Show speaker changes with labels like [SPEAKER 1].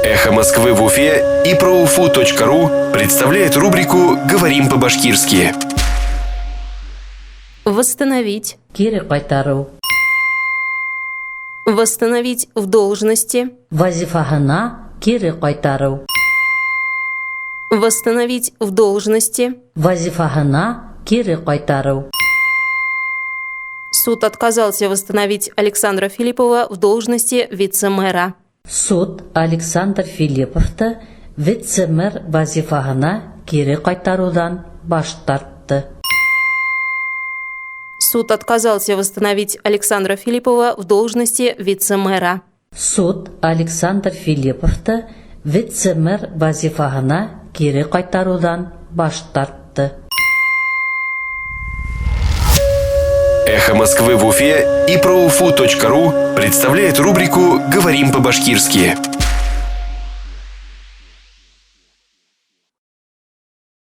[SPEAKER 1] Эхо Москвы в Уфе и проуфу.ру представляет рубрику «Говорим по-башкирски».
[SPEAKER 2] Восстановить.
[SPEAKER 3] Кире ҡайтарыу.
[SPEAKER 2] Восстановить в должности.
[SPEAKER 3] Вазифаһына кире ҡайтарыу.
[SPEAKER 2] Восстановить в должности.
[SPEAKER 3] Вазифаһына кире ҡайтарыу.
[SPEAKER 2] Суд отказался восстановить Александра Филиппова в должности вице-мэра.
[SPEAKER 3] Суд Александр Филипповты вице-мэр вазифаһына кире ҡайтарыуҙан баш тартты.
[SPEAKER 2] Суд отказался восстановить Александра Филиппова в должности вице-мэра.
[SPEAKER 3] Суд Александр Филипповты вице-мэр вазифаһына кире ҡайтарыуҙан баш тартты.
[SPEAKER 1] Эхо Москвы в Уфе и проуфу.ру представляет рубрику «Говорим по-башкирски».